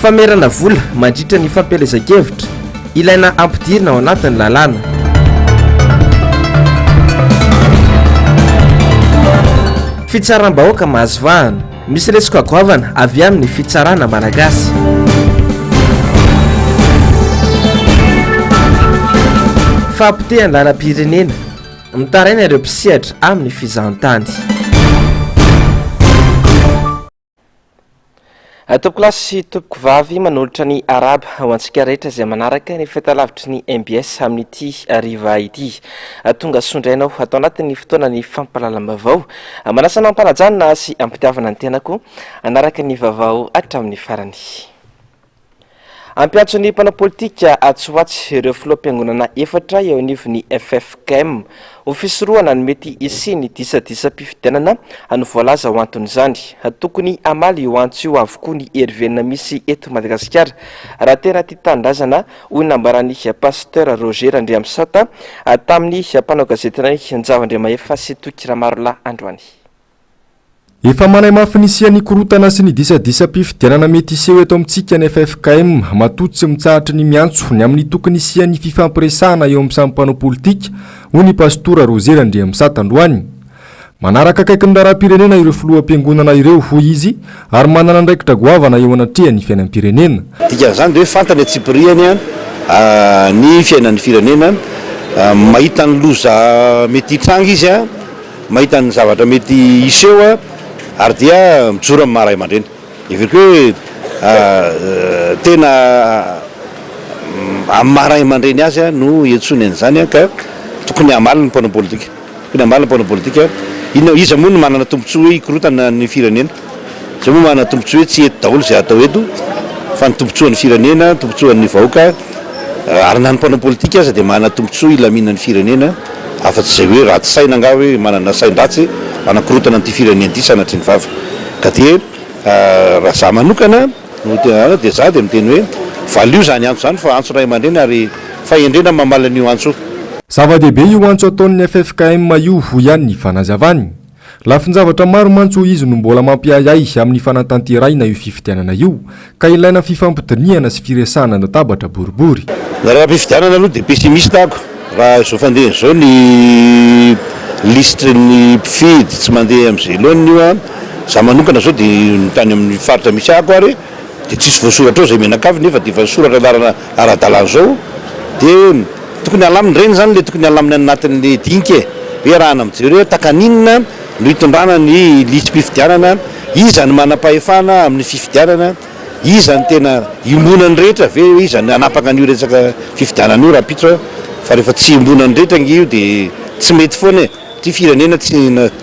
Famerana vola mandritra ny fampielezan-kevitra, ilaina ampidirina ao anatin'ny lalàna. Fitsaram-bahoaka mahazo vahana, misy lesoka goavana avy amin'ny fitsarana malagasy. Fahapotehan'ny lalam-pirenena, mitaraina ireo mpisehatra amin'ny fizahantany. Tompokolahy sy tompokovavy manolotra ny arahaba ho antsika rehetra izay manaraka ny fahitalavitry ny mbs amin'ity hariva ity. Tonga soa indray ianao ato anatin'ny fotoanan'ny fampahalalam-baovao. Manasa anao am-panajanona sy am-pitiavana ny tenako hanaraka ny vaovao hatramin'ny farany. Hampiantso ny mpanao politika atsy ho atsy ireo filoham-piangonana efatra eo anivon'ny ffkm ho fisorohana ny mety hisian'ny disadisam-pifidianana no voalaza ho anton'izany. Tokony hamaly io antso io avokoa ny hery velona misy eto Madagasikara raha tena tia tanindrazana, hoy ny nambaran'ny Pasteur Roger Randriamisata tamin'ny mpanao gazetinay Njava Andriamahefa sy Toky Ramarolahy androany. Efa manahy mafy ny hisian'ny korontana sy ny disadisam-pifidianana mety hiseho eto amintsika ny ffkm, matoa tsy mitsahatry ny miantso ny amin'ny tokony hisian'ny fifampiresahana eo amin'ny samy mpanao politika, hoy ny Pastora Roger Randriamisata androany. Manaraka akaiky ny raharaham-pirenena ireo filoham-piangonana ireo, hoy izy, ary manana andraikitra goavana eo anatrehan'ny fiainam-pirenena. Dikan'izany dia hoe fantany antsipiriany ny fiainan'ny firenena, mahita ny loza mety hitranga izy, mahita ny zavatra mety hiseho ary dia mijoro amin'ny maha ray aman-dreny. Heveriko hoe tena amin'ny maha ray aman-dreny azy no iantsoany an'izany ka tokony hamaly ny mpanao politika. Tokony hamaly ny mpanao politika. Inona, iza moa no manana tombontsoa hoe hikorontana ny firenena? Iza moa manana tombontsoa hoe tsy eto daholo izay atao eto fa ny tombontsoan'ny firenena, ny tombontsoan'ny vahoaka ary na ny mpanao politika aza dia manana tombontsoa hilaminan'ny firenena. Afa-tsy izay hoe ratsy saina angaha hoe manana sain-dratsy hanakorontana an'ity firenena ity sanatria ny vava. Ka dia raha za manokana no tena dia za dia miteny hoe valio izany antso izany fa antso ray aman-dreny ary fahendrena ny mamaly an'io antso io. Zava-dehibe io antso ataon'ny ffkm io, hoy ihany ny fanazavany. Lafin-javatra maro mantsy hoy izy no mbola mampiahiahy amin'ny fanatanterahina io fifidianana io ka ilaina fifampidinihana sy firesahana an-databatra boribory. Ny raharaham-pifidianana aloha dia pessimiste ako raha izao fandehany izao ny lisitry ny mpifidy tsy mandeha amin'izay laoniny io an! Za manokana izao dia ny tany amin'ny faritra misy ahy ako ary dia tsisy voasoratra ao izay mianakavy nefa dia efa nisoratra anarana ara-dalàna izao dia Tokony halamina, ireny izany ilay tokony halamina any anatin'ilay dinika e! Hoe iarahana mijery hoe tahaka-n'inona no hitondrana ny lisi-pifidianana, iza no manam-pahefana amin'ny fifidianana, iza no tena iombonan'ny rehetra ve, hoe iza no hanapaka an'io resaka fifidianana io rahampitso a! Fa rehefa tsy iombonan'ny rehetra ange io dia tsy mety foana e! Ity firenena tsy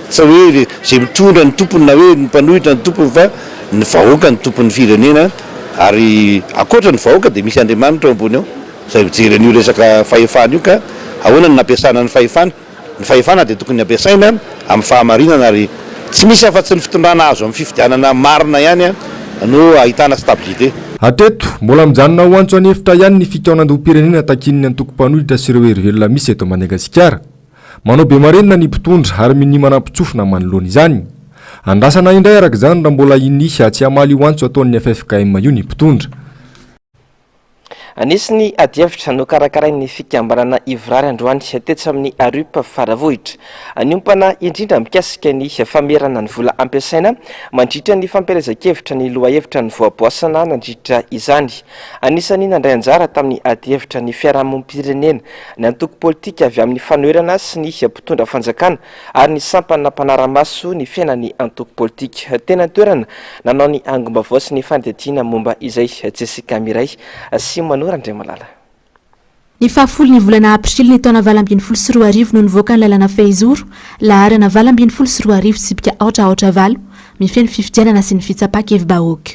tsy hoe izay mitondra no tompony na hoe ny mpanohitra no tompony fa ny vahoaka no tompon'ny firenena ary ankoatra ny vahoaka dia misy Andriamanitra ao ambony ao. Izay mijery an'io resaka fahefana io ka ahoana no nampiasana ny fahefana? Ny fahefana dia tokony ampiasaina amin'ny fahamarinana ary tsy misy afa-tsy ny fitondrana azo amin'ny fifidianana marina ihany no ahitana stabilité. Hatreto, mbola mijanona ho antso an'efitra ihany ny fikaonandoham-pirenena takian'ny antoko mpanohitra sy ireo hery velona misy eto Madagasikara. Manao be marenina ny mpitondra ary minia manampin-tsofina manoloana izany. Andrasana indray araka izany raha mbola hinia tsy hamaly io antso ataon'ny ffkm io ny mpitondra. Nisy ny adihevitra nokarakarain'ny fikambanana Ivrary androany tetsy amin'ny Arup Faravohitra. Niompana indrindra mikasika ny famerana ny vola ampiasaina mandritra ny fampielezan-kevitra ny lohahevitra nivoaboasana nandritra izany. Anisan'ny nandray anjara tamin'ny adihevitra ny fiarahamonim-pirenena, ny antoko politika avy amin'ny fanoherana sy ny mpitondra fanjakana ary ny sampana mpanara-maso ny fiainan'ny antoko politika. Teny an-toerana, nanao ny angom-baovao sy ny fanadihadiana momba izay Jessica Miray sy Mano Randriamalala. Ny fahafolon'ny volana aprily ny taona 2018 no nivoaka ny lalàna fehizoro, laharana 2018 tsipika aotra aotra valo, mifehy ny fifidianana sy ny fitsapan-kevi-bahoaka.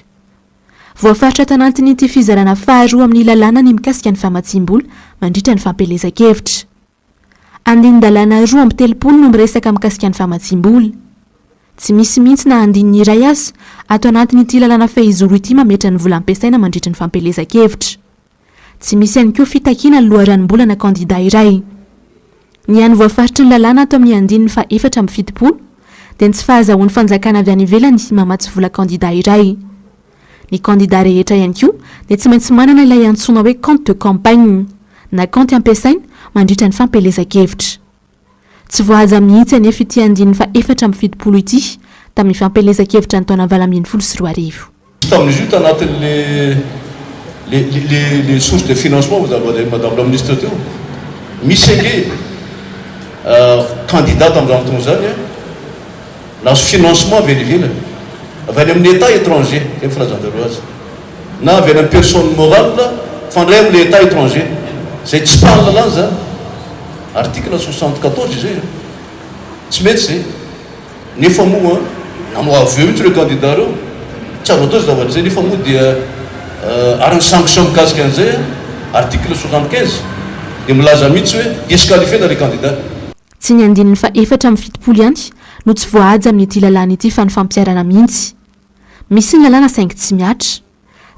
Voafaritra tanatin'ity fizarana faharoa amin'ny lalàna ny mikasika ny famatsiam-bola mandritra ny fampielezan-kevitra. Andinin-dalàna 32 no miresaka mikasika ny famatsiam-bola. Tsy misy mihitsy na andininy iray aza ato anatin'ity lalàna fehizoro ity mametra ny vola ampiasaina mandritry ny fampielezan-kevitra. Tsy misy ihany koa fitakiana ny loharanom-bola na kandida iray. Ny hany voafaritry ny lalàna ato amin'ny andininy faha 74 dia ny tsy fahazahoan'ny fanjakana avy any ivelany mamatsy vola kandida iray. Ny kandida rehetra ihany koa dia tsy maintsy manana ilay antsoina hoe compte de campagne na kaonty ampiasaina mandritra ny fampielezan-kevitra. Tsy voahaja mihitsy anefa ity andininy faha-74 ity tamin'ny fampielezan-kevitra ny taona 2018. Tamin'izy io tanatin'le le le le source de financement voalazan'i madame la ministre teo, misy ange candidat tamin'izany fotoana izany an, nahazo financement avy any ivelany, avy any amin'ny Etat étranger, izay ny filazan-jareo azy, na avy any amin'ny personne morale mifandray amin'ilay Etat étranger, izay tsy mpahalala lalàna izany, article 74 izay an, tsy mety izay. Nefa moa nanao aveu mihitsy ireo candidat ireo, tsy azo atao izay zavatra izay, nefa moa dia ary ny sanction mikasika an'izay article 75 dia milaza mihitsy hoe disqualifier-na ilay candidat. Tsy ny andininy faha-74 ihany no tsy voahaja amin'ity lalàna ity fa ny fampiharana mihitsy. Misy ny lalàna saingy tsy mihatra.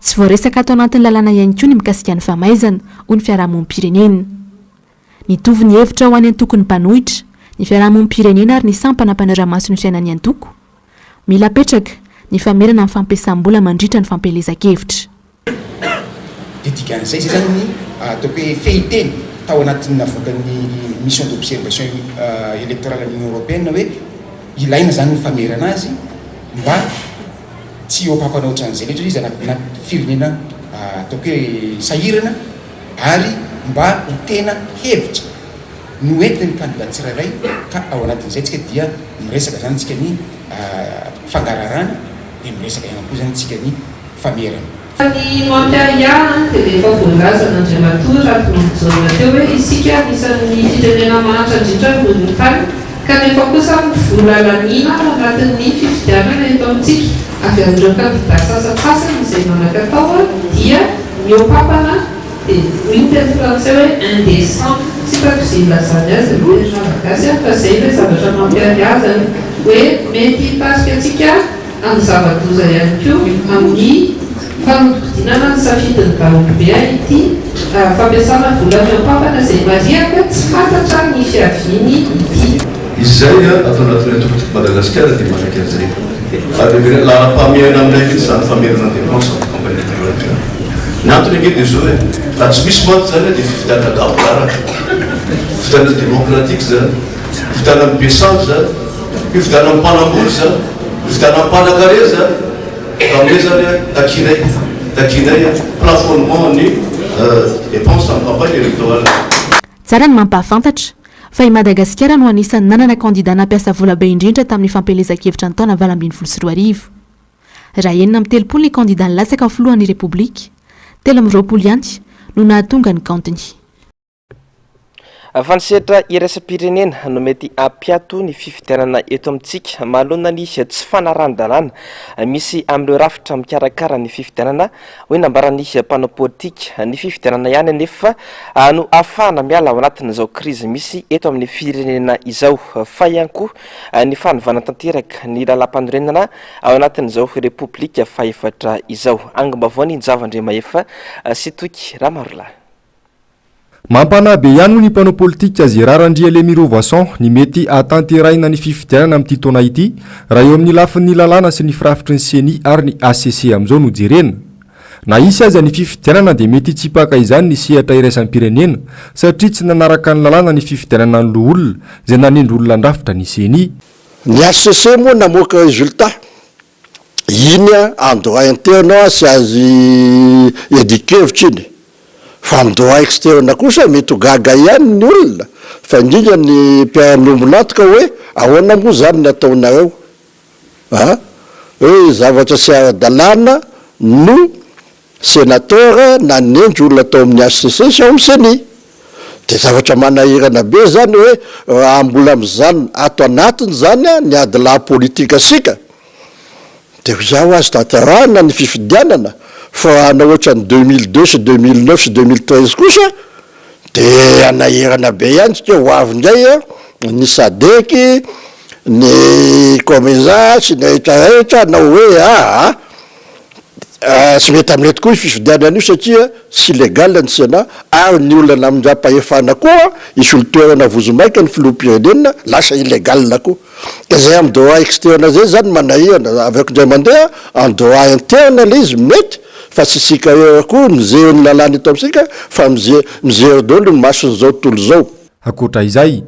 Tsy voaresaka ato anatin'ny lalàna ihany koa ny mikasika ny famaizana, hoy ny fiarahamonim-pirenena. Nitovy ny hevitra ho an'ny antokon'ny mpanohitra, ny fiarahamonim-pirenena ary ny sampana mpanara-maso ny fiainan'ny antoko. Mila apetraka ny famerana ny fampiasam-bola mandritra ny fampielezan-kevitra. Dia dikan'izay, izay izany ny ataoko hoe fehinteny tao anatin'ny navoakan'ny mission d'observation électorale an'ny Union Européenne hoe ilaina izany ny famerana azy mba tsy hihoa-pampana ohatran'izay loatra izy anaty firenena ataoko hoe sahirana. ary mba ho tena hevitra no entin'ny kandida tsirairay ka ao anatin'izay tsika dia miresaka zany tsika ny fangararana dia miresaka ihany koa zany tsika ny famerana. Fa ny mampiahiahy dia efa voalazan'Andriamatoa Rakotojaona teo hoe isika anisan'ny firenena mahantra indrindra ambonin'ny tany kanefa kosa ny vola laniana ao anatin'ny fifidianana eto amintsika avy amin'ireo kandida sasantsasany izay manan-katao dia Mihoa-pampana dia hoy ny teny frantsay hoe indécent, tsy hitako izay ilazany azy amin'ny teny malagasy an, fa izay ilay zavatra mampiahiahy izany hoe mety hitarika antsika amin'ny zava-doza ihany koa amin'ny fanodikodinana ny safidin'ny daholobe ity fampiasana vola mihoa-pampana izay marihaka tsy fantatra ny fiaviany ity. Izay ato anatin'ny antoko Tiako Madagasikara dia manaiky an'izay. Ary heverina laharam-pahamehana aminay mihitsy izany famerana dépense amin'ny campagne électorale izany. Ny antony ange dia izao e, raha tsy misy mantsy izany dia fifidianana gaboraraka, fifidianana démocratique izany, fifidianana be sandry izany, fifidianana mpanambola izany, fifidianana mpanankarena izany. Ka aminay izany takianay, takianay plafonnement ny dépense amin'ny campagne électorale. Tsara ny mampahafantatra fa i Madagasikara no anisan'ny nanana kandida nampiasa vola be indrindra tamin'ny fampielezan-kevitra ny taona 2018. Raha 36 ny kandida nilatsaka ho filohan'ny Repoblika, 23 ihany no nahatonga ny kaontiny. Fa ny sehatra iraisam-pirenena no mety hampiato ny fifidianana eto amintsika manoloana ny tsy fanarahan-dalàna misy amin'ireo rafitra mikarakara ny fifidianana hoy nambaran'ny mpanao politika. Ny fifidianana ihany anefa no ahafahana miala ao anatin'izao krizy misy eto amin'ny firenena izao, fa ihany koa ny fanovana tanteraka ny lalàmpanorenana ao anatin'izao Repoblika fahefatra izao. Angom-baovao ny Njava Andriamahefa sy Toky Ramarolahy. Mampanahy be ihany hoy ny mpanao politika Gérard Andrialemirovason ny mety hahatanterahina ny fifidianana amin'ity taona ity raha eo amin'ny lafiny lalàna sy ny firafitry ny Ceni ary ny hcc amin'izao no jerena. Na hisy aza ny fifidianana dia mety hitsipaka izany ny sehatra iraisam-pirenena satria tsy nanaraka ny lalàna ny fifidianana ny loholona izay nanendry olona handrafitra ny Ceni. Ny hcc moa namoaka résultat Iny an droit interne an tsy azo iadian-kevitra iny, fa amin'ny droit externe kosa mety ho gaga ihany ny olona, fa indrindra ny mpiara-miombon'antoka hoe ahoana moa izany ny ataonareo an? Hoe zavatra tsy ara-dalàna no Sénateur nanendry olona tao amin'ny HCC sy ao amin'ny Ceni. Dia zavatra manahirana be izany hoe raha mbola mizanona ato anatiny izany ny adilahy politikasika dia ho izaho azo tanterahina ny fifidianana fa raha hanao ohatran'ny 2002 sy 2009 sy 2013 kosa dia hanahirana be ihany satria ho avy indray ny Sadec, ny Comesa sy ny rehetra rehetra hanao hoe aa. Tsy mety aminay tokoa io fifidianana io satria tsy légal ny Sénat ary ny olona namindram-pahefana koa hisolo toerana vonjimaika ny filoham-pirenena lasa illégal koa. Ka izay amin'ny droit externe izay izany manahirana, avy indray mandeha en droit interne ilay izy mety fa tsy isika eo koa mijery ny lalàna eto amintsika fa mijery daholo ny mason'izao tontolo izao. Ankoatra izay,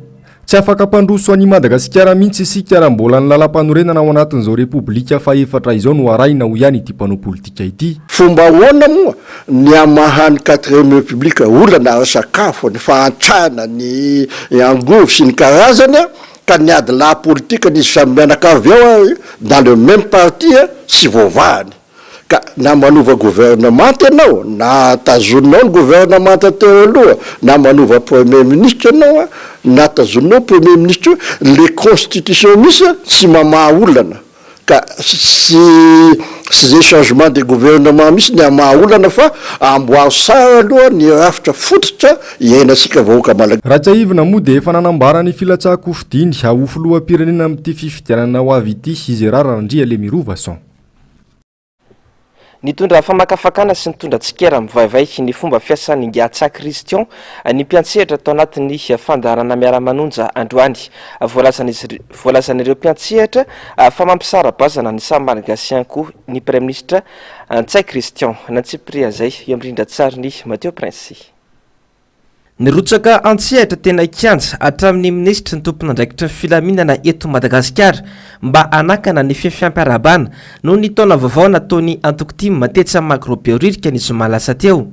tsy afaka hampandroso an'i Madagasikara mihitsy isika raha mbola ny lalàmpanorenana ao anatin'izao Repoblika fahefatra izao no arahina, hoy ihany ity mpanao politika ity. Fomba ahoana moa ny hamahan'ny quatrième république olana ara-sakafo, ny fahantrana, ny angovo sy ny karazany ka ny ady lahy politika n'izy samy mianakavy ao ary dans le même parti tsy voavahany. Ka na manova gouvernemanta ianao, na tazoninao ny gouvernemanta teo aloha, na manova premier ministre ianao, na tazoninao premier ministre io, le constitution misy tsy mamaha olana. Ka tsy tsy zay changement de gouvernement misy ny hamaha olana fa amboaro tsara aloha ny rafitra fototra iainantsika vahoaka malagasy. Raha tsiahivina moa dia efa nanambara ny filatsahan-kofidiny ho filoham-pirenena amin'ity fifidianana ho avy ity i Gérard Randrialemirovason. Nitondra famakafakana sy nitondra tsikera mivaivay ny fomba fiasan'i Ngiatsa Christian ny mpiantsehatra tao anatin'ny fandaharana Miara-manonja androany. Voalazan'izy voalazan'ireo mpiantsehatra fa mampisara-bazana ny samy Malagasy ihany koa ny Praiminisitra Ntsay Christian. Nantsipirihan'izay eo amin'ny rindran-tsarin'i Mathieu Prince. Nirotsaka an-tsehatra teny an-kianja hatramin'ny minisitry ny tompon'andraikitry ny filaminana eto Madagasikara mba hanakana ny fifampiarahabana noho ny taona vaovao nataon'ny antoko tim tetsy amin'ny Magro Behoririka ny zoma lasa teo.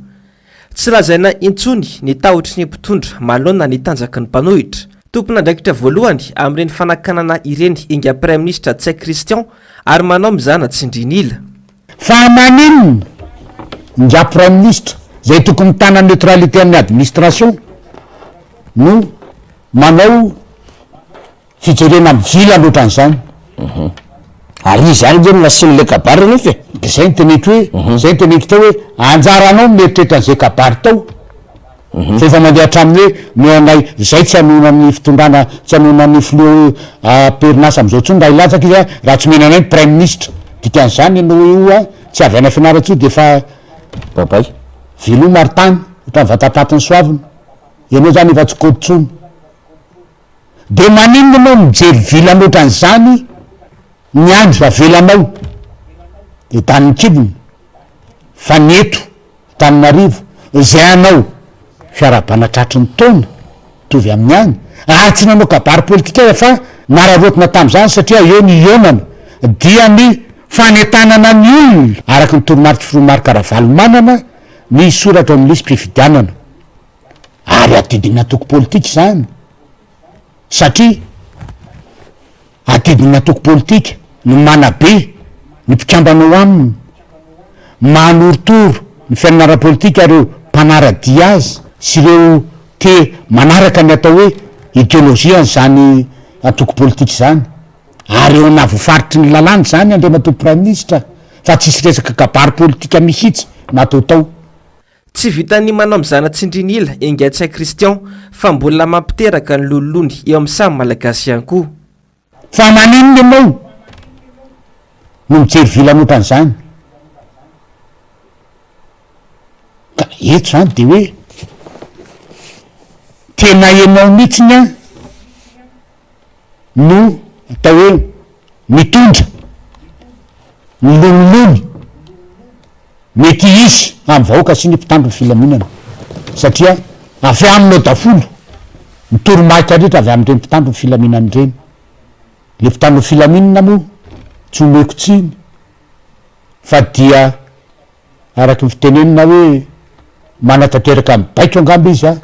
Tsy lazaina intsony ny tahotry ny mpitondra manoloana ny tanjaky ny mpanohitra. Tompon'andraikitra voalohany amin'ireny fanakanana ireny ingahy Praiminisitra Ntsay Christian ary manao mizana tsindrin'ila. Fa maninona ingahy praiminisitra izay tokony mitana neutralité amin'ny administration no manao fijerena mivilana ohatran'izany? Ary izy ihany nge no nasiany ilay kabary anefa e! Dia zay no teneniko hoe, zay no teneniko tao hoe anjaranao ny mieritreritra an'izay kabary tao. Fa efa mandeha hatramin'ny hoe noho anay izay tsy hanohana ny fitondrana, tsy hanohana ny filoha am-perinasa amin'izao intsony raha hilatsaka izy raha tsy omena anay ny praiminisitra. Dikan'izany ianao io an, tsy avy any Fianarantsoa dia efa Babay. Veloma ary tany, ohatran'ny vatapatin'i Soavina. Ianao izany efa tsy kôty intsony. Dia maninona ianao mijery vilana ohatran'izany ny andro avelanao dia danin'ny kibony fa ny eto Antananarivo izay hanao fiarahabana tratry ny taona mitovy amin'ny any ary tsy nanao kabary politika aza fa nararaotina tamin'izany satria eo ny hihaonana dia ny fanentanana ny olona araka ny toromarik'i Filoha Marc Ravalomanana ny hisoratra ao amin'ny lisi-pifidianana ary adidin'ny antoko politika izany satria Adidin'ny antoko politika ny manabe ny mpikambana ao aminy, manorotoro ny fiainana ara-politika ireo mpanara-dia azy sy ireo te manaraka ny atao hoe ideolojian'izany antoko politika izany. Ary eo anavon'ny faritry ny lalàna izany Andriamatoa Praiminisitra fa tsisy resaka kabary politika mihitsy natao tao. Tsy vitan'ny manao mizana tsindrin'ila Engatsay Christian fa mbola mampiteraka ny lololony eo amin'ny samy Malagasy ihany koa. Fa maninona ianao no mijery vilana otran'izany? Ka eto zany de hoe tena ianao mihitsiny an no atao hoe mitondra ny lonilony mety hisy amin'ny vahoaka sy ny mpitandro ny filaminana satria avy aminao daholo ny toromarika rehetra avy amin'ireny mpitandro ny filaminana ireny. Le mpitandro ny filaminana moa tsy omeko tsiny fa dia Araka ny fitenenana hoe manatanteraka ny baiko angamba izy an,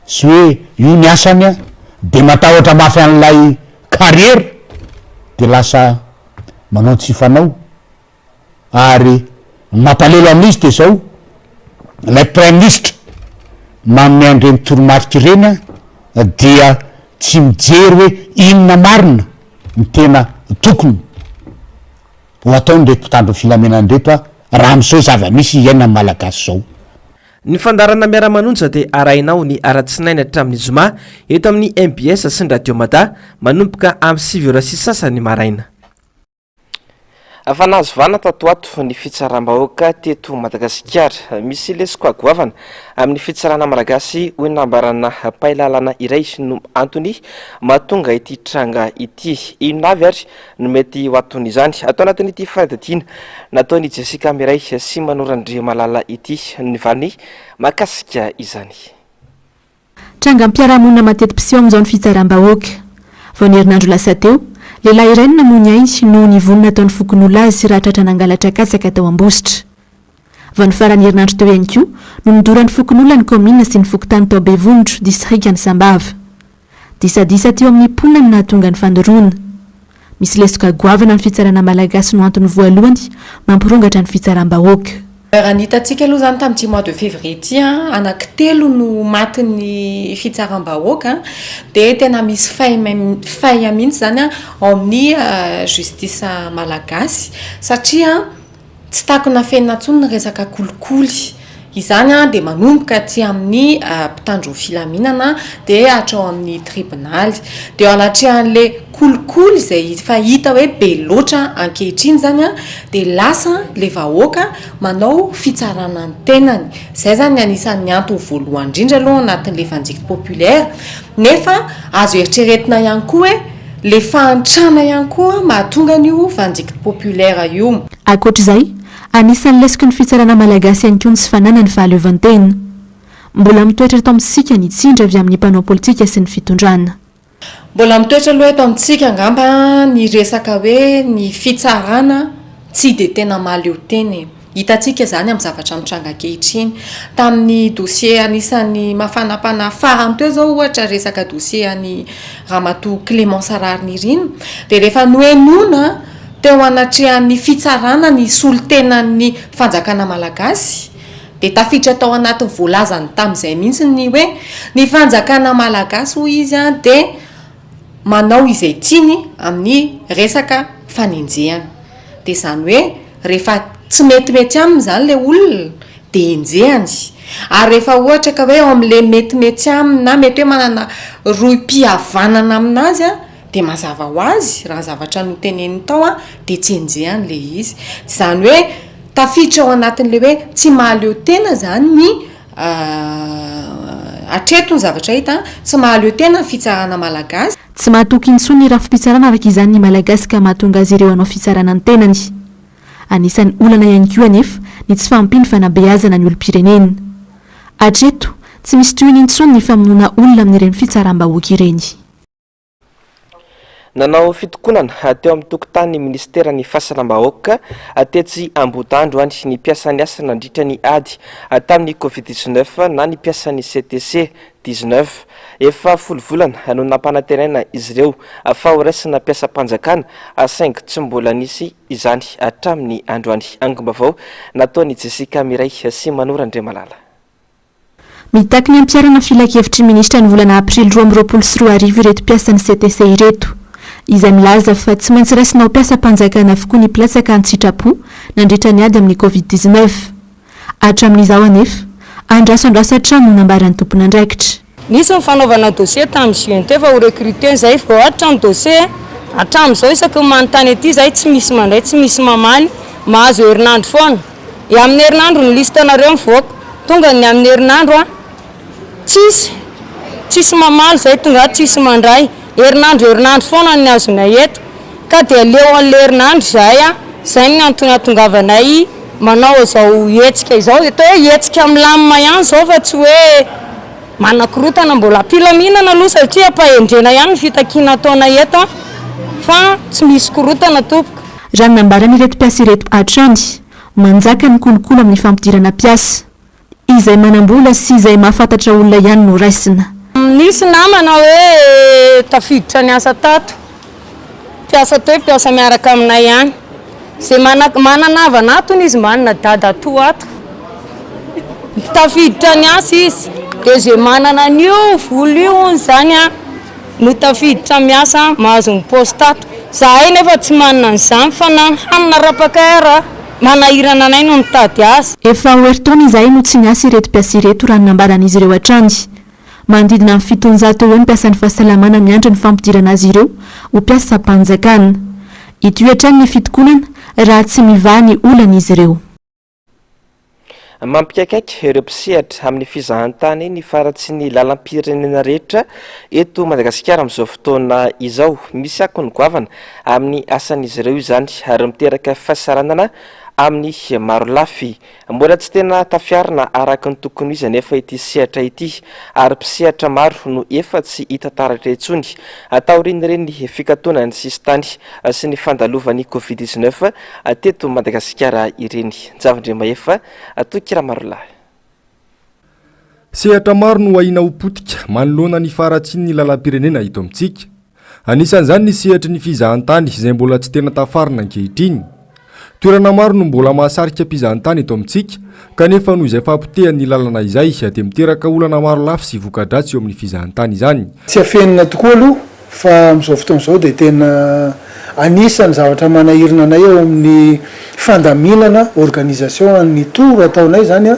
sy hoe io ny asany an, de matahotra mafy an'ilay carrière de lasa manao ny tsy fanao, ary ny mampalelo amin'izy de zao, ilay praiminisitra manome an'ireny toromarika ireny an dia tsy mijery hoe inona marina ny tena tokony ho ataon'ireto mpitandro ny filaminana ireto a raha amin'izao zava-misy iainan'ny Malagasy izao. Ny fandaharana Miara-manonja dia arahinao ny alatsinainy hatramin'ny zoma eto amin'ny mbs sy ny Radio Mada manomboka amin'ny sivy ora sy sasany maraina. Fa nahazo vahana tato ho ato ny fitsaram-bahoaka teto Madagasikara. Misy lesoka goavana amin'ny fitsarana malagasy hoy ny nambarana mpahay lalàna iray no antony mahatonga ity tranga ity. Inona avy ary no mety ho anton'izany? Ato anatin'ity fanadihadiana nataon'i Jessica Miray sy Manoro Andriamalala ity ny valiny mahakasika izany. Trangam-piarahamonina mateti-piseho amin'izao ny fitsaram-bahoaka. Vao ny herinandro lasa teo, lehilahy iray no namoy ny ainy noho ny vono nataon'ny fokonolona azy raha tratra nangalatra katsaka tao Ambositra. Vao ny faran'ny herinandro teo ihany koa no nodoran'ny fokonolona ny kaominina sy ny fokontany tao Bevondro, distrikan'i Sambava. Disadisa teo amin'ny mponina no nahatonga ny fandoroana. Misy lesoka goavana ny fitsarana malagasy no antony voalohany mampirongatra ny fitsaram-bahoaka. Raha ny hitantsika aloha izany tamin'ity mois de février ity an, anankitelo no matin'ny fitsaram-bahoaka dia tena misy faille faille mihitsy izany ao amin'ny justice malagasy satria Tsy takona afenina intsony ny resaka kolikoly. Izany dia manomboka aty amin'ny mpitandro filaminana dia hatrao amin'ny tribonaly. Dia eo anatrehan'ilay kolikoly izay efa hita hoe be loatra ankehitriny izany dia lasa ilay vahoaka manao fitsarana ny tenany. Izay izany ny anisan'ny antony voalohany indrindra aloha anatin'ilay vindicte populaire. Nefa azo eritreretina ihany koa hoe Le fahantrana ihany koa mahatonga an'io vindicte populaire io. Ankoatra izay, anisan'ny lesoky ny fitsarana malagasy ihany koa ny tsy fananany fahaleovantena. Mbola mitoetra eto amintsika ny tsindry avy amin'ny mpanao politika sy ny fitondrana. Mbola mitoetra aloha eto amintsika angamba ny resaka hoe ny fitsarana tsy dia tena mahaleo tena e. Hitantsika izany amin'ny zavatra mitranga ankehitriny. Tamin'ny dossier anisan'ny mafanapana farany teo izao ohatra resaka dossier an'i Ramatoa Clémence Raharinirina dia rehefa nohenoina teo anatrehan'ny fitsarana ny solontenan'ny fanjakana malagasy dia tafiditra tao anatin'ny voalazany tamin'izay mihitsy ny hoe ny fanjakana malagasy hoy izy dia manao izay tiany amin'ny resaka fanenjehana. Dia izany hoe rehefa tsy metimety aminy izany ilay olona dia enjehany. Ary rehefa ohatra ka hoe ao amin'ilay metimety aminy na mety hoe manana rohim-pihavanana aminazy an, dia mazava ho azy raha ny zavatra noteneniny tao an, dia tsy enjehany ilay izy. Izany hoe tafiditra ao anatin'ilay hoe tsy mahaleo tena izany ny Hatreto ny zavatra hita, tsy mahaleo tena ny fitsarana malagasy. Tsy mahatoky intsony ny rafi-pitsarana araka izany ny Malagasy ka mahatonga azy ireo hanao fitsarana ny tenany. Anisan'ny olana ihany koa anefa ny tsy fahampian'ny fanabeazana ny olom-pirenena. Hatreto, tsy misy tohiny intsony ny famonoana olona amin'ireny fitsaram-bahoaka ireny. Nanao fitokonana teo amin'ny tokotanin'ny minisiteran'ny Fahasalam-bahoaka tetsy Ambohidandro any ny mpiasan'ny asa nandritra ny ady tamin'ny Covid dix-neuf na ny mpiasan'ny CTC dix-neuf. Efa folo volana no nampanantenaina izy ireo fa horaisina mpiasam-panjakana saingy tsy mbola nisy izany hatramin'ny androany. Angom-baovao nataon'i Jessica Miray sy Manoro Andriamalala. Mitaky ny hampiharana filankevitry ny minisitra ny volana aprily 2022 ireto mpiasan'ny CTC ireto, izay milaza fa tsy maintsy raisina ho mpiasam-panjakana avokoa ny mpilatsaka an-tsitrapo nandritra ny ady amin'ny Covid dix-neuf. Hatramin'izao anefa, andraso andraso hatrany no nambaran'ny tompon'andraikitra. Nisy ny fanaovana dossier tamin'ny juin teo fa ho recruter zay vao hatramin'ny dossier hatramin'izao isaky ny manontany aty zahay tsy misy mandray tsy misy mamaly mahazo herinandro foana e amin'ny herinandro ny liste nareo mivoaka tonga ny amin'ny herinandro a tsisy tsisy mamaly zay tonga ato tsisy mandray herinandro herinandro foana ny azonay eto ka dia leo an'le herinandro zahay a zay ny antony hahatongavanay manao izao hetsika izao atao hoe hetsika milamina ihany zao fa tsy hoe Manakorontana mbola am-pilaminana aloha satria am-pahendrena ihany ny fitakiana ataonay eto fa tsy misy korontana tompoko. Raha ny nambaran'ireto mpiasa ireto hatrany, manjaka ny kolikoly amin'ny fampidirana mpiasa. Izay manam-bola sy izay mahafantatra olona ihany no raisina. Nisy namana hoe tafiditra niasa tato. Mpiasa teo, mpiasa miaraka aminay ihany. Izay manana havana ato hono izy manana dadatoa ato. Tafiditra niasa izy. Dia izay manana an'io vola io hono izany an, no tafiditra miasa mahazo ny poste ato. Izahay nefa tsy manana an'izany fa na ny hanina rapaka ara manahirana anay no mitady azy. Efa ho herintaona izahay no tsy niasa ireto mpiasa ireto raha ny nambaran'izy ireo hatrany. Manodidina ny 700 eo ho eo ny mpiasan'ny fahasalamana miandry ny fampidirana azy ireo ho mpiasam-panjakana. Hitohy hatrany ny fitokonana raha tsy mivaha ny olan'izy ireo. Mampikaikaika ireo mpisehatra amin'ny fizahantany ny faharatsian'ny lalam-pirenena rehetra eto Madagasikara amin'izao fotoana izao. Misy akony goavana amin'ny asan'izy ireo izany ary miteraka fahasahiranana amin'ny maro lafy. Mbola tsy tena tafiarina araka ny tokony ho izy anefa ity sehatra ity ary mpisehatra maro no efa tsy hita taratra intsony taorian'ireny fikatonan'ny sisintany sy ny fandalovan'ny Covid 19 teto Madagasikara ireny. Njavandriamahefa, Toky Ramarolahy. Sehatra maro no ahiana ho potika manoloana ny faharatsian'ny lalam-pirenena eto amintsika. Anisan'izany ny sehatry ny fizahantany izay mbola tsy tena tafarina ankehitriny. Toerana maro no mbola mahasarika mpizahantany eto amintsika kanefa noho izay fahapotehan'ny lalana izay dia miteraka olana maro lafy sy voka-dratsy eo amin'ny fizahantany izany. Tsy afenina tokoa aloha fa amin'izao fotoana izao dia tena anisan'ny zavatra manahirana anay eo amin'ny fandaminana, organisation, an'ny tour ataonay izany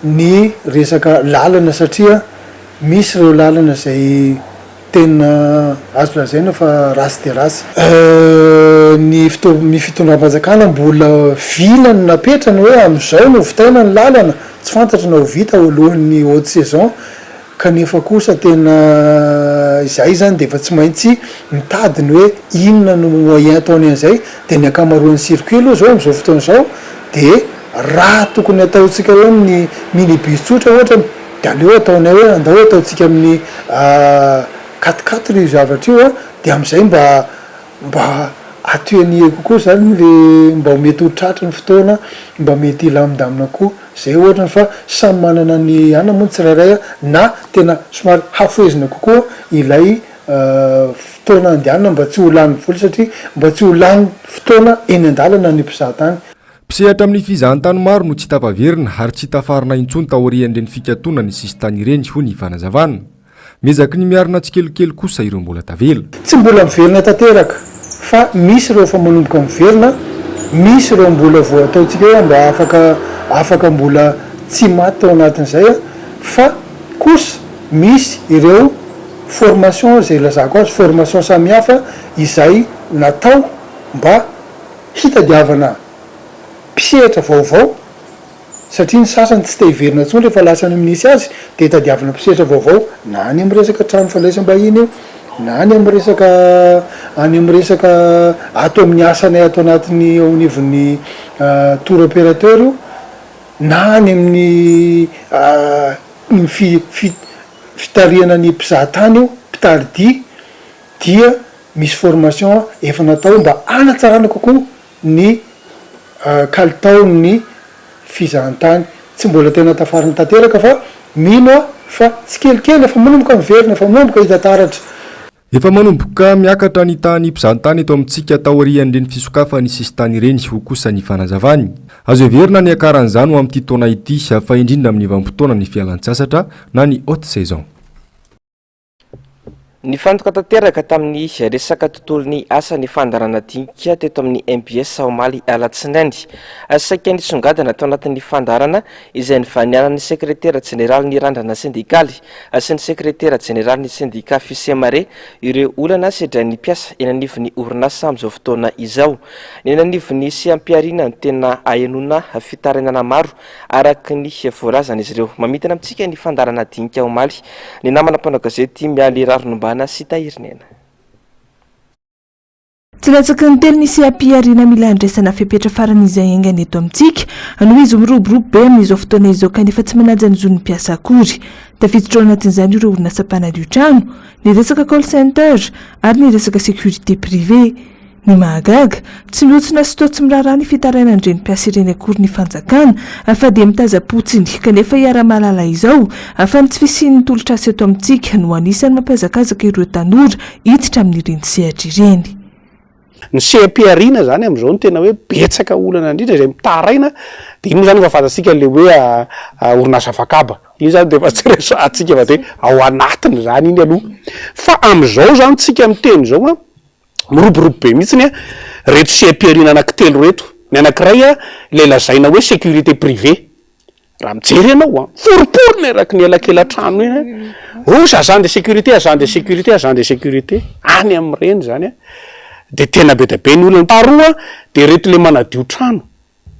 ny resaka lalana satria misy ireo lalana izay Tena azo lazaina fa ratsy dia ratsy. Ny ny fitondram-panjakana mbola vina no napetrany hoe amin'izao no vitaina ny lalana, tsy fantatra na ho vita ao alohan'ny haute saison, kanefa kosa tena izahay izany dia efa tsy maintsy mitady ny hoe inona no moyen ataony an'izay, dia ny ankamaroan'ny circuit aloha izao amin'izao fotoana izao dia raha tokony hataontsika hoe amin'ny minibus tsotra ohatra, Dia aleo ataonay hoe andao ataontsika amin'ny quatre quatre io zavatra io an, dia amin'izay mba mba atténuer kokoa izany le mba ho mety ho tratry ny fotoana, mba mety hilamindamina kokoa, izay ohatrany fa samy manana ny anona moa ny tsirairay an, na tena somary hafohezina kokoa ilay fotoana andehanana mba tsy ho lany vola satria mba tsy ho lany fotoana eny an-dalana ny mpizahatany. Mpisehatra amin'ny fizahantany maro no tsy tafaverina ary tsy tafarina intsony taorian'ireny fikatonana ny sisintany ireny, hoy ny fanazavana. Miezaky ny miarina tsikelikely kosa ireo mbola tavela. Tsy mbola miverina tanteraka fa misy ireo efa manomboka miverina, misy ireo mbola vao ataontsika hoe mba afaka afaka mbola tsy maty tao anatin'izay fa kosa misy ireo formation izay ilazako azy, formation samihafa izay natao mba hitadiavana mpisehatra vaovao satria ny sasany tsy te hiverina intsony rehefa lasa any amin'ny nisy azy dia hitadiavana mpisehatra vaovao na any amin'ny resaka trano fandraisam-bahiny io na any amin'ny resaka any amin'ny resaka ato amin'ny asanay ato anatin'ny ao anivon'ny tour opérateur io na any amin'ny ny fi- fi- fitarihana ny mpizahatany io mpitari-dia dia misy formation efa natao mba hanatsarana kokoa ny kalitaon'ny fizahantany. Tsy mbola tena tafarina tanteraka fa mino aho fa tsikelikely efa manomboka miverina, efa manomboka hita taratra. Efa manomboka miakatra ny tahan'ny mpizahantany eto amintsika taorian'ireny fisokafan'ny sisintany ireny, hoy kosa ny fanazavany. Azo heverina ny hiakaran'izany ho amin'ity taona ity, fa indrindra amin'ny vanim-potoanan'ny fialantsasatra na ny haute saison. Nifantoka tanteraka tamin'ny resaka tontolon'ny asa ny fandaharana dinika teto amin'ny mbs omaly alatsinainy. Saika nisongadina tao anatin'ny fandaharana izay nivanianan'ny sekretera jeneralin'ny Randrana sendikaly sy ny sekretera jeneralin'ny sendika Fisemare ireo olana sedrain'ny mpiasa eny anivon'ny orinasa amin'izao fotoana izao. Ny eny anivon'ny seha-pihariana no tena ahenoana fitarainana maro araka ny voalazan'izy ireo. Mamintina amintsika ny fandaharana dinika omaly ny namana mpanao gazety Mialy Rarinombana sy Tahirinena. Tsy latsaky ny telo ny seha-pihariana mila andraisana fepetra farany izay haingana eto amintsika noho izy miroborobo be amin'izao fotoana izao kanefa tsy manaja ny zon'ny mpiasa akory. Tafiditra ao anatin'izany ireo orinasa mpanadio trano, ny resaka call center ary ny resaka sécurité privée. Ny mahagaga, tsy mihontsina sy toa tsy miraharaha ny fitarainan'ireny mpiasa ireny akory ny fanjakana fa dia mitazam-potsiny kanefa iaraha-mahalala izao fa ny tsy fisian'ny tolotr'asa eto amintsika no anisan'ny mampihazakazaka ireo tanora hiditra amin'ireny sehatra ireny. Ny seha-pihariana izany amin'izao no tena hoe betsaka olana indrindra izay mitaraina dia iny moa izany efa fantatsika ilay hoe orinasa afakaba, iny izany dia efa tsy resahantsika fa dia ao anatiny izany iny aloha. Fa amin'izao izany tsika miteny izao an, Miroborobo be mihitsiny reto seha-pihariana anankitelo reto. Ny anankiray ilay lazaina hoe sécurité privée. Raha mijery ianao an, foromporona eraky ny elakelan-trano eny an, oh agent de sécurité, agent de sécurité, agent de sécurité, any amin'ireny izany an. dia tena be dia be ny olana. Faharoa dia ireto le manadio trano,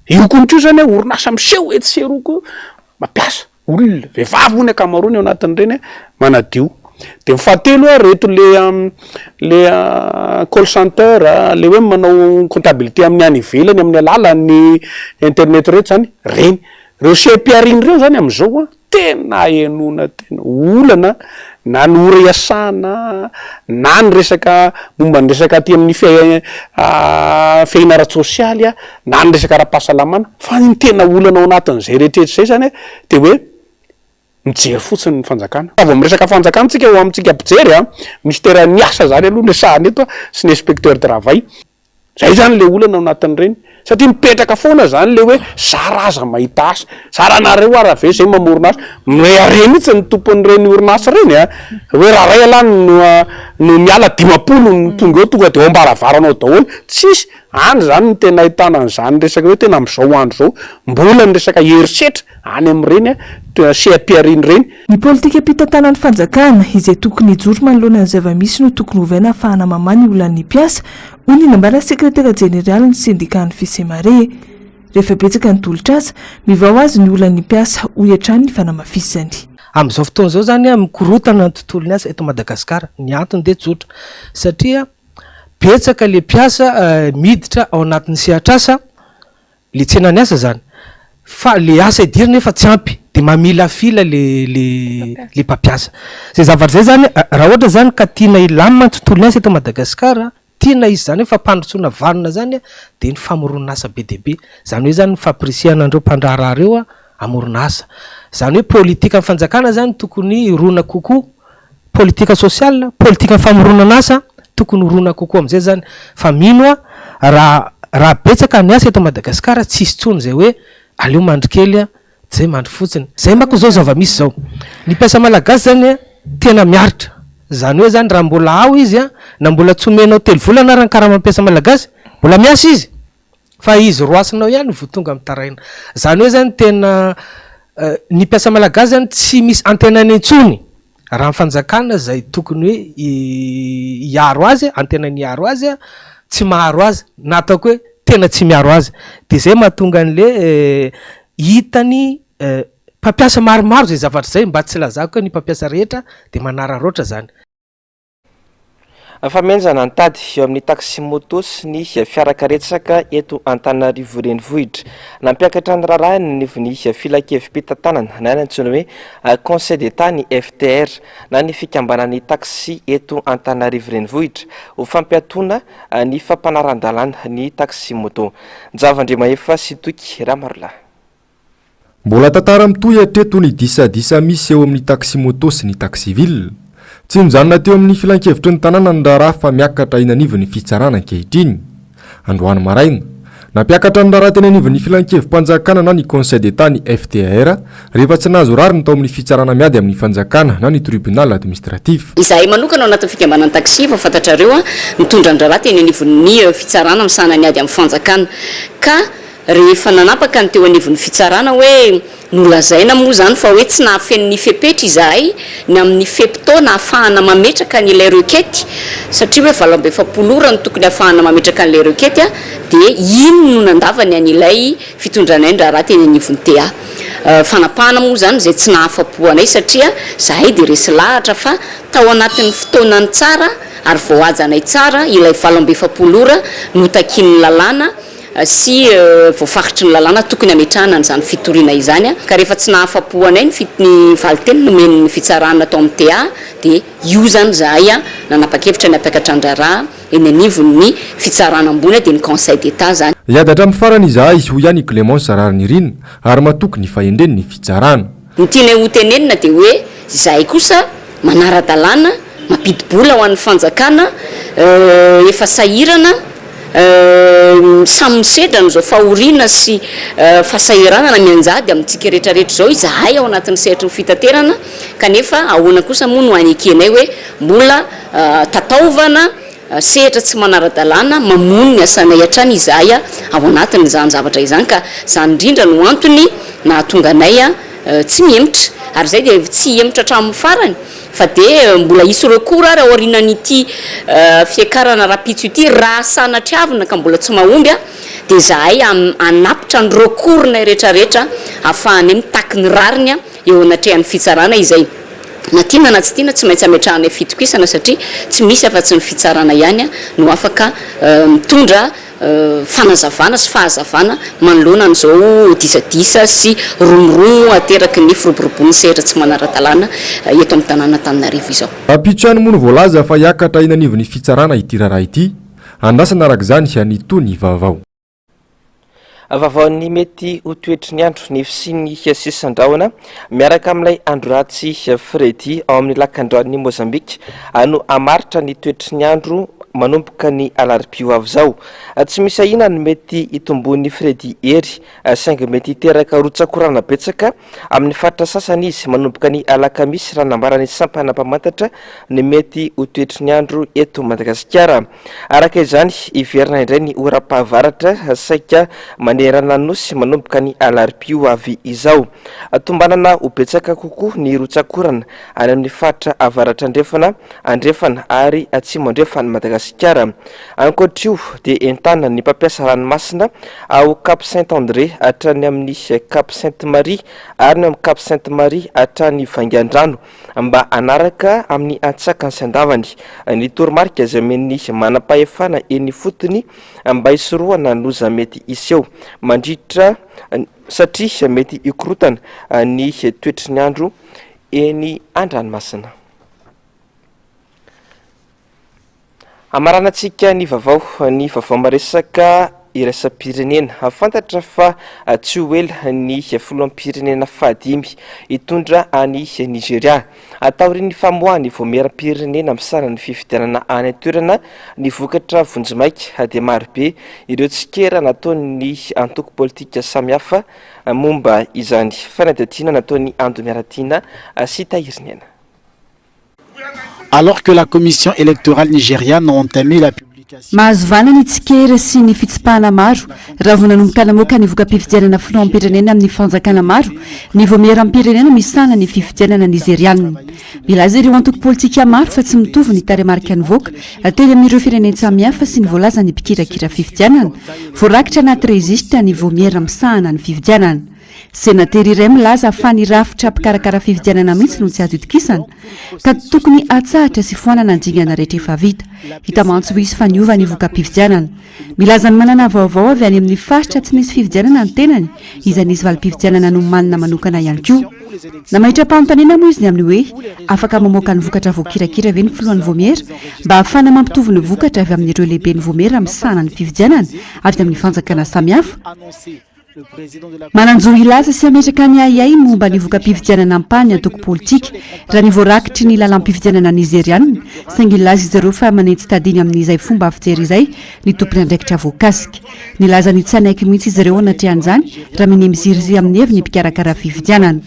io konko io zany a orinasa miseho etsy sy eroa koa mampiasa olona, vehivavy moa ny ankamaroany ao anatin'ireny manadio. Dia ny fahatelo a ireto le le call center le hoe manao comptabilité amin'ny any ivelany amin'ny alalan'ny internet ireto zany, ireny. Ireo seha-pihariana ireo zany amin'izao a Tena ahenoana tena olana na ny ora iasana na ny resaka momba ny resaka aty amin'ny fiahiana ara-tsosialy na ny resaka ara-pahasalamana fa ny tena olana ao anatin'izay rehetrarehetra izay zany dia hoe mijery fotsiny ny fanjakana. Raha vao miresaka fanjakana tsika ho amintsika mpijery a, minisiteran'ny asa zany aloha no resahana eto sy ny inspecteur travail. Zay zany le olana ao anatin'ireny, satria mipetraka foana zany le hoe zara aza mahita asa, zara nareo ara ve zay mamorona asa, mirehareha mihitsy ny tompon'ireny orinasa ireny a, hoe raha ray ialahy no no miala 50 no tonga eo tonga de ao am-baravarana ao daholo, tsisy, any zany no tena ahitana an'izany resaka hoe tena amin'izao andro izao mbola ny resaka herisetra any amin'ireny seha-pihariana ireny. Ny politikam-pitantanan'ny fanjakana, izay tokony hijoro manoloana ny zava-misy no tokony hovaina hahafahana mamaha ny olan'ny mpiasa, hoy ny nambaran'ny sekretera jeneralin'ny sendikan'ny Fisemare. Rehefa betsaka ny tolotr'asa, mivaha ho azy ny olan'ny mpiasa, hoy hatrany ny fanamafisany. Amin'izao fotoana izao izany mikorotana ny tontolon'ny asa eto Madagasikara. Ny antony dia tsotra, satria betsaka ilay mpiasa miditra ao anatin'ny sehatr'asa, Le tsenan'ny asa zany fa le asa idirana efa tsy ampy de mamilafila le le le mpampiasa. Zay zavatra zay zany raha ohatra zany ka tiana hilamina ny tontolon'ny asa eto Madagasikara, tiana hisy zany hoe fampandrosoana vanona zany de ny famoronana asa be dia be. Zany hoe zany ny fampirisihana an'ireo mpandraharaha ireo hamorona asa. Zany hoe politikan'ny fanjakana zany tokony hirona kokoa Politika social, politikan'ny famoronana asa, tokony horona kokoa amin'izay izany fa mino aho raha raha betsaka ny asa eto Madagasikara tsy hisy intsony izay hoe aleo mandry kely a, tsy zay mandry fotsiny. Zay manko izao zava-misy izao. Ny mpiasa malagasy izany a tena miaritra. Izany hoe izany raha mbola ao izy a, na mbola tsy omenao telo volana ara ny karaman'ny mpiasa malagasy, mbola miasa izy. Fa izy roasinao ihany vo tonga mitaraina. Zany hoe zany tena ny mpiasa malagasy zany tsy misy antenaina intsony raha ny fanjakana zay tokony hoe hiaro azy, antenainy hiaro azy tsy maharo azy na ataoko hoe tena tsy miaro azy. De zay mahatonga an'le hitany mpampiasa maromaro zay zavatra zay mba tsy lazako hoe ny mpampiasa rehetra de manararaotra zany. Famihenjana ny tady eo amin'ny taxi-moto sy ny fiarakaretsaka eto Antananarivo Renivohitra. Nampiakatra ny raharaha eny anivon'ny filankevi-pitantanana na ny antsoina hoe Conseil d'Etat ny FTR na ny fikambanan'ny taxi eto Antananarivo Renivohitra ho fampiatoana ny fampanaran-dalàna ny taxi-moto. Njava Andriamahefa sy Toky Ramarolahy. Mbola tantara mitohy hatreto ny disadisa misy eo amin'ny taxi-moto sy ny taxi-ville. Tsy nijanona teo amin'ny filankevitry ny tanàna ny raharaha fa miakatra eny anivon'ny fitsarana ankehitriny. Androany maraina, nampiakatra ny raharaha teny anivon'ny filankevi-panjakana na ny Conseil d'Etat ny FTAR rehefa tsy nahazo rariny tao amin'ny fitsarana miady amin'ny fanjakana na ny Tribunal administratif. Izahay manokana ao anatin'ny fikambanan'ny taxi efa fantatrareo nitondra ny raharaha teny anivon'ny fitsarana misahana ny ady amin'ny fanjakana ka Rehefa nanapaka ny teo anivon'ny fitsarana hoe nolazaina moa izany fa hoe tsy nahafeno ny fepetra izahay ny amin'ny fe-potoana ahafahana mametraka ny ilay requête satria hoe 48 ora no tokony ahafahana mametraka an'ilay requête dia iny no nandavany an'ilay fitondranay ny raharaha teny anivon'ny TA. Fanapahana moa izany izay tsy nahafa-po anay satria izahay dia resy lahatra fa tao anatin'ny fotoanany tsara ary voahajanay tsara ilay 48 ora notakian'ny lalàna sy voafaritry ny lalàna tokony hametrahana an'izany fitoriana izany, ka rehefa tsy nahafa-po anay ny ny valin-teny nomen'ny fitsarana tao amin'ny TA dia io izany izahay nanapa-kevitra ny hampiakatra ny raharaha eny anivon'ny fitsarana ambony dia ny Conseil d'Etat izany. Hiady hatramin'ny farany izahay, hoy ihany i Clémence Raharinirina, ary matoky ny fahendren'ny fitsarana. Ny tianay ho tenenina dia hoe izahay kosa manara-dalàna, mampidi-bola ho an'ny fanjakana, efa sahirana, samy misedra an'izao fahoriana sy fahasahiranana mianjady amintsika rehetra rehetra izao izahay ao anatin'ny sehatry ny fitaterana kanefa ahoana kosa moa no hanekenay hoe mbola tataovana sehatra tsy manara-dalàna mamono ny asanay hatrany izahay ao anatin'izany zavatra izany ka izany indrindra no antony nahatonga anay tsy mihemotra ary izay dia tsy hihemotra hatramin'ny farany. Fa dia mbola hisy recours ary aorianan'ity fiakarana rahampitso ity raha sanatriavina ka mbola tsy mahomby dia izahay hanapitra ny recours-nay rehetrarehetra ahafahanay mitaky ny rariny eo anatrehan'ny fitsarana izay na tiana na tsy tiana tsy maintsy ametrahanay fitokisana satria tsy misy afa-tsy ny fitsarana ihany no afaka mitondra fanazavana sy fahazavana manoloana an'izao disadisa sy romoromo ateraky ny firoborobon'ny sehatra tsy manara-dalàna eto amin'ny tanàn'Antananarivo izao. Rahampitso ihany moa no voalaza fa hiakatra eny anivon'ny fitsarana ity raharaha ity. Andrasana araka izany ny tohiny vaovao. Vaovaon'ny mety ho toetry ny andro ny fisian'ny sisan-drahona miaraka amin'ilay andro ratsy Freddy ao amin'ny lakandranon'i Mozambika no hamaritra ny toetry ny andro manomboka ny alarobia ho avy izao. Tsy misy ahiana ny mety hitomboan'i Freddy hery saingy mety hiteraka rotsak'orana betsaka amin'ny faritra sasany izy manomboka ny alakamisy raha nambaran'ny sampana mpamantatra ny mety ho toetry ny andro eto Madagasikara. Araka izany, hiverina indray ny oram-pahavaratra saika manerana ny Nosy manomboka ny alarobia ho avy izao. Tombanana ho betsaka kokoa ny rotsak'orana any amin'ny faritra avaratra andrefana, andrefana ary atsimo andrefan'i Madagasikara. Ankoatr'io dia entanina ny mpampiasa ranomasina ao Cap Saint André hatrany amin'ny Cap Sainte Marie ary ny ao amin'ny Cap Sainte Marie hatrany Vaingandrano mba hanaraka amin'ny antsakany sy andavany ny toromarika izay omen'ny manam-pahefana eny ifotony mba hisorohana ny loza mety hiseho mandritra satria mety hikorontana ny toetry ny andro eny an-dranomasina. Hamaranantsika ny vaovao, ny vaovao maresaka iraisam-pirenena. Fantatra fa tsy ho ela ny filoham-pirenena fahadimy hitondra an'i Nigeria. Taorian'ny famoahan'ny Vaomieram-pirenena misahana ny fifidianana any an-toerana ny vokatra vonjimaika dia marobe ireo tsikera nataon'ny antoko politika samihafa momba izany. Fanadihadiana nataon'i Ando Miaratiana sy Tahiriniaina. Alors que la commission électorale nigériane a entamé la publication. Mahazo vahana ny tsikera sy ny fitsipahana maro raha vao nanomboka namoaka ny voka-pifidianana filoham-pirenena amin'ny fanjakana maro ny vaomieram-pirenena misahana ny fifidianana nizeriana. Milaza ireo antoko politika maro fa tsy mitovy ny tarehimarika nivoaka teny amin'ireo firenen-tsamihafa sy ny voalazan'ny mpikirakira fifidianana voarakitra anaty rejistra ny vaomiera misahana ny fifidianana. Senatera iray milaza fa ny rafitra mpikarakara fifidianana mihitsy no tsy azo itokisana, ka tokony atsahatra sy foanana ny dingana rehetra efa vita. Hita mantsy hoy izy fa niova ny voka-pifidianana. Milaza ny manana vaovao avy any amin'ny faritra tsy nisy fifidianana ny tenany, izay nisy valim-pifidianana nomanina manokana ihany koa. Nametra-panontaniana moa izy ny amin'ny hoe afaka mamoaka ny vokatra voakirakira ve ny filohan'ny vaomiera mba hahafahana mampitovy ny vokatra avy amin'ireo lehiben'ny vaomiera misahana ny fifidianana avy amin'ny fanjakana samihafa. Manan-jo hilaza sy hametraka ny ahiahiny momba ny voka-pifidianana ampahany ny antoko politika, raha ny voarakitry ny lalàm-pifidianana Nizeriana, saingy nilaza izy ireo fa manentsi-tadiny amin'izay fomba fijery izay ny tompon'andraikitra voakasika. Nilaza ny tsy hanaiky mihitsy izy ireo anatrehan'izany raha minia miziriziry amin'ny heviny ny mpikarakara fifidianana.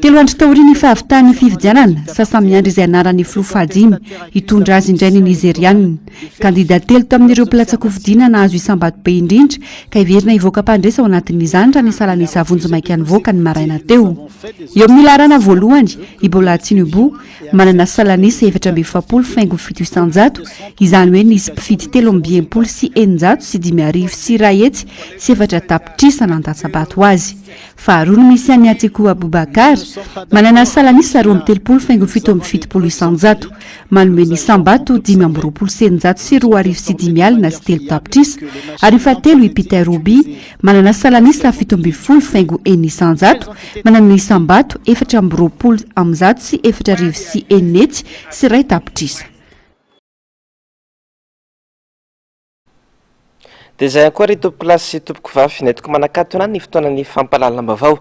Telo andro taorian'ny fahavitan'ny fifidianana, sasa-miandry izay anaran'ny filoha fahadimy hitondra azy indray ny Nizeriana. Kandida telo tamin'ireo mpilatsa-kofidina nahazo isam-bato be indrindra ka heverina hivoaka mpandresy ao anatin'izany raha ny salan'isa vonjimaika nivoaka ny maraina teo. Eo amin'ny laharana voalohany, i Bola Tinubu, manana salan'isa 44 faingo 7%, izany hoe nisy mpifidy 663 104 tapitrisa nandatsa-bato ho azy. Faharoa no misy an'i Atiku Abubakar, manana salan'isa 32 faingo 77%. Manome ny isam-bato 625 205 tapitrisa ary fahatelo i Peter Obi, manana salan'isa 17 faingo 6%, manana ny isam-bato 624 601 tapitrisa. Dia izay ihany koa ry tompokolahy sy tompokovavy nentiko manakatona ny fotoanan'ny fampahalalam-baovao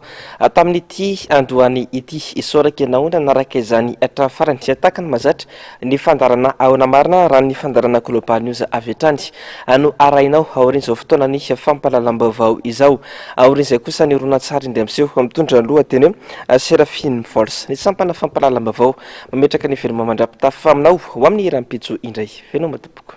tamin'ity androany ity. Isaorako ianao nanaraka izany hatramin'ny farany. Tsy tahaka ny mahazatra ny fandaharana Ahoana Marina raha ny fandaharana Global News avy hatrany no arahinao aorian'izao fotoanan'ny fampahalalam-baovao izao. Aorian'izay kosa ny horonantsary indray miseho mitondra ny lohateny hoe Seraphine Vols. Ny sampana fampahalalam-baovao mametraka ny veloma mandra-pitafa aminao ho amin'ny rahampitso indray. Veloma tompoko.